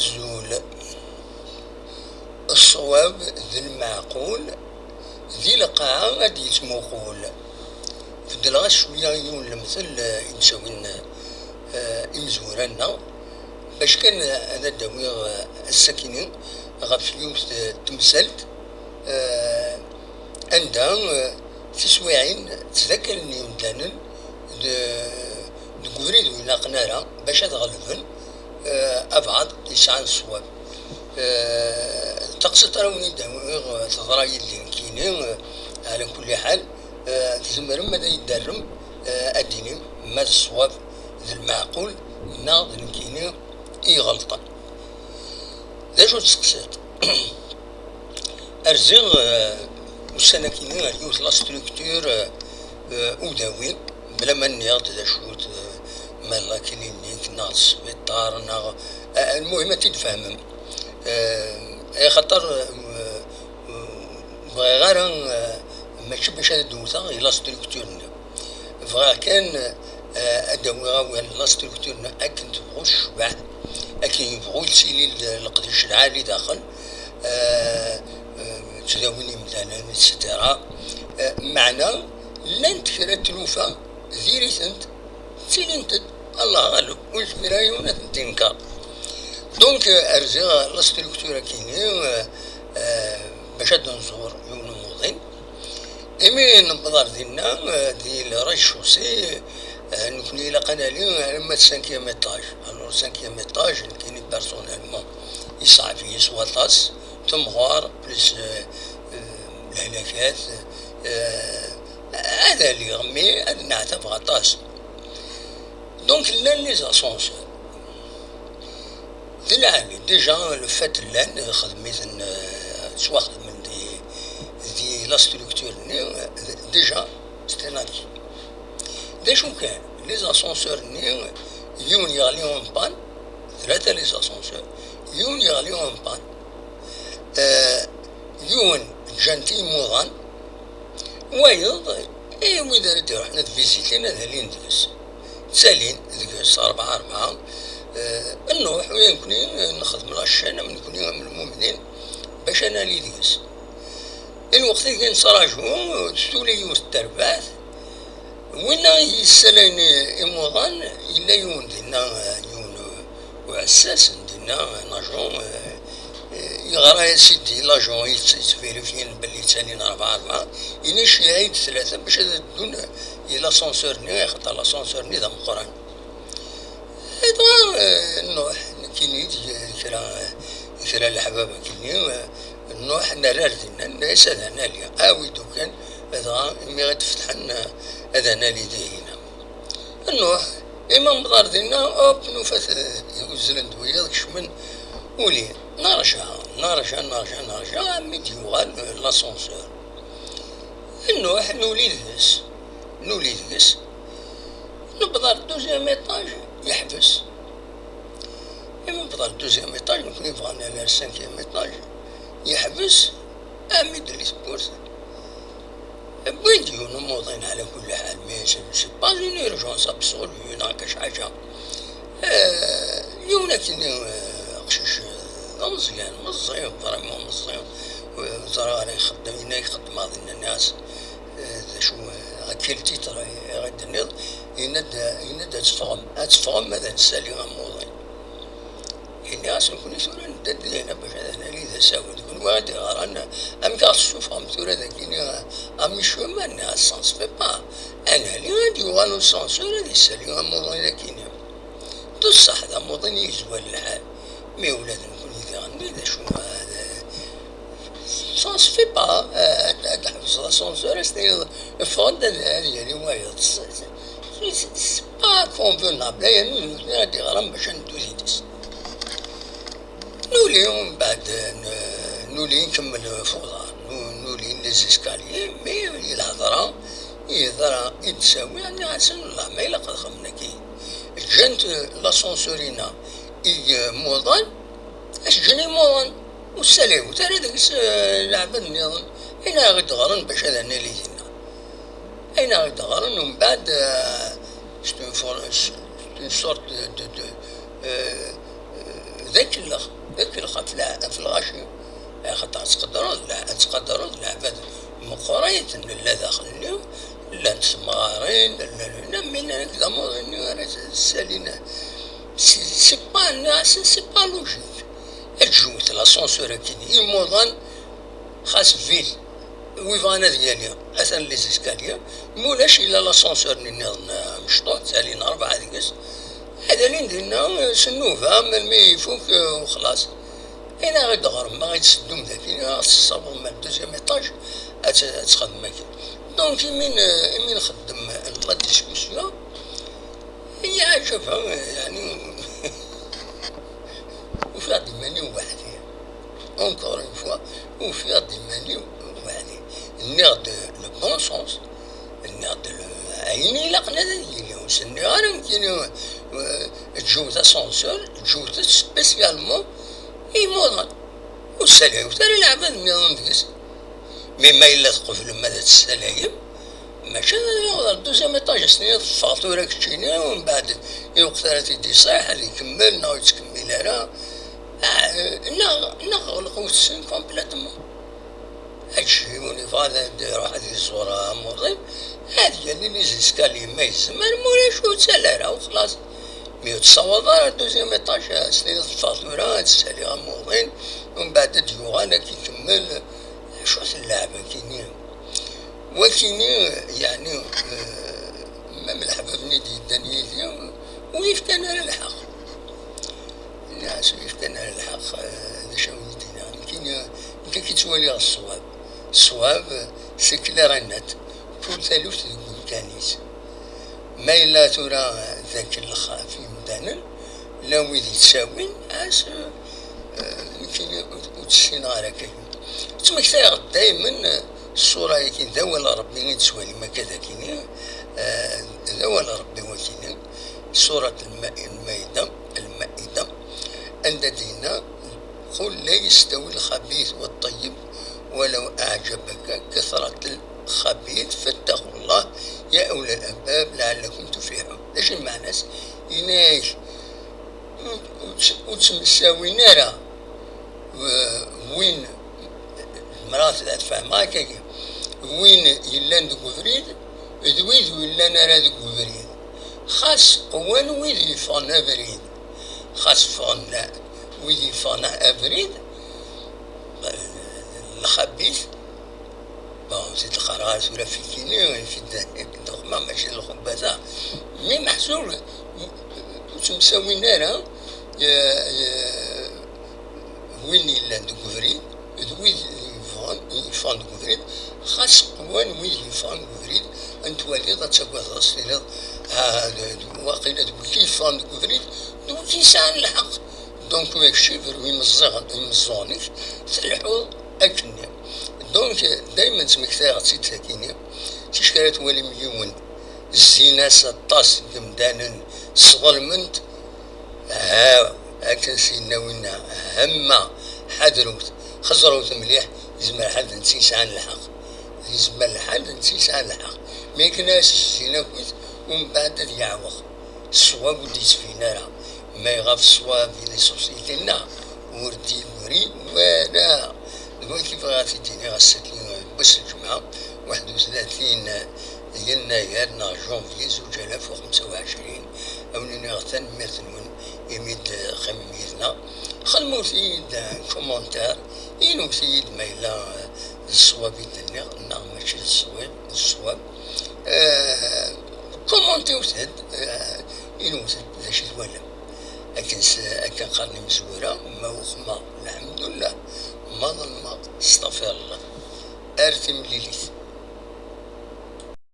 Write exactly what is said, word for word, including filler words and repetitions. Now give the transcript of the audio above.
Azul. Ṣṣwab d lmeɛqul, di lqaɛa ad d-yettmuqul. Beddleɣ-as cwiya yiwen lemtel, eh, i d-ttawin, eh, imezwura-nneɣ, bac kan ad d-awiɣ, eh, ass-akini ɣef yiwet, eh, temsalt, eh, anda, eh, tiswiɛin ttdakalen yimdanen d-, deg ubrid ur ilaqen ara bac ad ɣelben, eh, abɛaḍ yesɛan ṣṣwab. Eh, taqsiṭ ara wen-id-awiɣ, eh, teḍra yid-i nekkini, eh, ɛla kulli ḥal, eh, tzemrem ad yi-d-terrem, eh, ad d-tinim ma d ṣṣwab d lmeɛqul neɣ d nekkini i iɣelṭen. D acu tseqsiḍ? Rziɣ, eh, ussan-akini ar yiwet la structure, eh, eh, udawi, bla ma nniɣ-d d acu-t, eh, ma d la clinique neɣ d sbiṭar neɣ, eh, lmuhim ad t-id-tfehmem. Eh, axaṭer, eh, eh, bɣiɣ ara, eh, mačči bac ad d-wteɣ i la structure-nni. Bɣiɣ kan, eh, ad d-awiɣ awal la structure-nni akken tebɣu tecbeḥ, akken yebɣu yettili l-, leqdic lɛali daxel, eh, eh, ttdawin imdanen, et cetera. Eh, meɛna llant kra n tlufa diri-tent, ttilint-d, Allah ɣaleb, ur yezmir ara yiwen ad tent-inker. Donc, eh, rziɣ la structure-akini, eh, eh, bac ad d-nẓur yiwen umuḍin. Imi newweḍ ar dinna, eh, di le rez-de-chaussée, eh, nekni ilaq ad nali alamma d cinquième étage. Alors, cinquième étage, nekkini personnellement, iṣɛeb-iyi s waṭas, temɣer, plus, eh, eh, lehlakat, eh, ad aliɣ, mais ad neɛtab aṭas. Donc, llan les ascenseurs. D lɛali, déjà, le fait llan, xedmen-iten, euh, ttwaxedmen di, di la structure-nni, euh, déjà, c'est un acquis. D acu kan, les ascenseurs-nni, yiwen yeɣli en panne, tlata les ascenseurs, yiwen yeɣli en panne, euh, yiwen ǧǧan-t imuḍan, wayeḍ, i wid ara d-iruḥen ad vizitin, ad alin deg-s. Ttalin deg-s rebɛa rebɛa. Eh, nruḥ, u nekkni nxeddem la chaîne, am nekkni am lmumnin, bac ad nali deg-s. I lweqt-agi nettraǧu, tuli yiwet n terbaɛt. Winna i yessalayen i-, imuḍan, yella yiwen dinna, yiwen uɛessas dinna, un agent, eh, eh, yeɣra-as-id i l'agent yett-, yettvirifyin belli ttalin rebɛa rebɛa, ini ceyyeɛ-iyi-d tlata bac ad ddun i l'ascenseur-nni, axaṭer l'ascenseur-nni d ameqqran. Dɣa, eh, nruḥ, nekkini d kra, kra n leḥbab akkenni, eh, nruḥ nerra ar dinna, nenna-yas ad nali, awi-d ukan, dɣa imi i d-fetḥen, eh, ad nali dihin. Nruḥ, imi newweḍ ar dinna, hop, nufa-t, eh, uzzlen-d wiyaḍ, kecmen, uli, nerja, nerja, nerja, nerja, armi d-yuɣal, eh, l'ascenseur. Nruḥ, nuli deg-s, nuli deg-s, newweḍ ar deuxième étage, yeḥbes. Imi newweḍ ar deuxième étage, nekkni bɣan nali ar cinquième étage, yeḥbes, armi d-telli tewwurt. Wwin-d yiwen umuḍin ɛla kulli ḥal, mais c'est, c'est pas une urgence absolue, neɣ kac ḥaǧa. Eh, yiwen akkenni, eh, aqcic, eh, d ameẓyan, meẓẓi, vraiment meẓẓi. Eh, ẓriɣ ara ixeddem, yenna ixeddem aḍ, nnan-as, eh, d acu, eh, à quel titre i ɣ-d-tenniḍ? Yenna-d, yenna-d ad teffɣem, ad teffɣem, ad nsali amuḍin. Ini-as, nekkni tura nedda-d dinna bac ad nali d asawen. D kunwi ara d-iɣran, amek ara ɣ-tessufɣem tura dagini, am chemin? Nniɣ-as, ça se fait pas. Ad nali, ad d-yuɣal usansur, ad issali amuḍin akini. D ṣṣeḥ, d amuḍin yezwar lḥal. Mi ula d nekkni diɣen, d acu, eh, ça se fait pas, eh, ad, ad tḥebseḍ asansur, ad s-tiniḍ, ffeɣ-d ad, ad yali wayeḍ. C'est, c'est, c'est pas convenable. Aya nutni ad d-iɣran bac ad neddu yid-s. Nuli, mbeɛd, n-, nuli nkemmel f uḍar, nu-, nuli les escaliers, mi i lhedra, i yeḍra, i d-sawi, nniɣ-asen, "Wellah, ma ilaq ad xedmen akka." Ǧǧan-t l'ascenseur-inna i imuḍan, ad s-ǧǧen imuḍan, ur ssalayut ara deg-s, eh, leɛbad nniḍen. Ayen ara ɣ-d-ɣren bac ad nali dinna. Ayen ara ɣ-d-ɣren, umbeɛd, eh, c'est une for-, c'est une sorte de, de, de, eh, D akellex, d akellex ɣef lɛ-, ɣef lɣaci. Axaṭer ad tqadreḍ lɛ-, ad tqadreḍ leɛbad meqqrit, nella daxel-nni, llant temɣarin, llan, llan, mi nnan-ak d amuḍin-nni ara s-, ssalin. C'est, c'est pas, c'est pas logique. Ad tjewwet l'ascenseur akkin imuḍan, xas ville, wi bɣan ad yali, atan les escaliers, ma ulac yella l'ascenseur-nni nniḍen, eh, mecṭuḥ, ttalin rebɛa deg-s, ad alin dinna, eh, s nnuba, melmi ifuk, eh, u xlaṣ. Ayen ara ɣ-d-ɣrem, ma ɣ-d-teddum dagi, ad ɣ-tessawḍem ar deuxième étage, ad t-, ad txedmem akkin. Donc, imi n-, imi nxeddem la discussion, yeɛjeb, yeɛni, ufiɣ-d iman-iw weḥd-i. Encore une fois, ufiɣ-d iman-iw weḥd-i. Nniɣ-d le bon sens, nniɣ-d le, ayen ilaqen ad yili. Ur s-nniɣ ara nekkini, euh, ǧǧewt ascenseur, ǧǧewt-t spécialement i imuḍan. Ur ssalayet ara leɛbad nniḍen deg-s. Mi ma yella tqeblem ad tessalayem, mačči ad yaweḍ ar deuxième étage, as-tiniḍ ffeɣ tura keččini, u mbeɛd i lweqt ara t-id-iṣiḥ, ad ikemmel neɣ ur yettkemmil ara. Ah, neɣ, neɣ ɣelqewt-ten complètement. Ad yiwen yebɣa ad, ad iruḥ ad iẓur amuḍin, ad yali les escaliers ma yezmer, ma ulac ur ttali ara, u xlaṣ. Mi ur tessawaḍ ara deuxième étage, as-tiniḍ ffeɣ tura, ad ssaliɣ amuḍin, u mbeɛd ad d-yuɣal ad k-ikemmel. Acu-t lleɛb-akini? Wakini, yeɛni, eh, même leḥbab-nni d-yeddan yid-i, ur yefkan ara lḥeqq. Nniɣ-as ur yefkan ara lḥeqq, eh, d acu ara wen-d-iniɣ? Nekkini, nekk ad k-ttwaliɣ ṣṣwab. Ṣṣwab, c'est clair et net. Kul taluft deg umkan-is. Ma yella tura d akellex ɣef yimdanen, llan wid yettawin, as, eh, nekkini ur, ur tt-ssineɣ ara akka. Ttmektayeɣ-d daymen, eh, ṣṣura-yagi d awal n Ṛebbi i nettwali, ma akka dagini, eh, d awal n Ṛebbi wakini, ṣurat Lma-, Lmaida, Lmaida, anda d-yenna: قل لا يستوي الخبيث والطيب ولو أعجبك كثرة الخبيث فاتقوا الله يا أولي الألباب لعلكم تفلحون. D acu lmeɛna-s? Yenna-yak, ur, ur, ur ttemsawin ara, eh, win, zemreɣ ad fehmeɣ akkagi, win yellan deg ubrid d wid ur yellan ara deg ubrid. Xas qwan wid yeffɣen abrid, xas ffɣen wid yeffɣen abrid, lxabit, bon, si d-qqareɣ tura fikini, fi d-, d-, d-, mačči d lxubbata, mi meḥsub ur ttemsawin ara, eh, eh, win yellan deg ubrid d wid yeffɣen, yeffɣen deg ubrid, xas qwan wid yeffɣen deg ubrid, ad twaliḍ, ad tagadeḍ, ad s-tiniḍ, ah, d, d, waqila d wigi yeffɣen deg ubrid, d wigi yesɛan lḥeqq. Donc, ma kečč bru imeẓẓuɣen-, imeẓẓuɣen-ik, tleḥḥuḍ akkenni. Donc, daymen ttmektayeɣ-tt-id takini, ticki ara twalim yiwen zzin-as aṭas n yemdanen, sḍelmen-t, ha, akken s-yenna winna, hamma, ḥadrut, xeẓrut mliḥ, yezmer lḥal d netta yesɛan lḥeqq. Yezmer lḥal d netta yesɛan lḥeqq. Mi akken ara s-zzin akkit, umbeɛd ad yeɛweq. Ṣṣwab ur d-yettbin ara. Ma iɣab ṣṣwab i les sociétés-nneɣ, ur d-yuri wara. D wagi bɣiɣ ad t-id-iniɣ ass-agi, wass n lǧemɛa, waḥed u tlatin yennayer neɣ janvier zuǧ alaf u xemsa u ɛecrin. Ad wen-iniɣ tanemmirt-nwen imi d-teqqimem yid-neɣ. Xedmet-iyi-d commentaire, inewwet-iyi-d ma yella d ṣṣwab i d-nniɣ neɣ mačči d ṣṣwab, d ṣṣwab. Eh, commentiwet-d, eh, inewwet-d d acu i twalam. Akken s-, akken qqaren imezwura, ma uxmeɣ, lḥemdullah, ma ḍelmeɣ, stafirllah. Ar timlilit.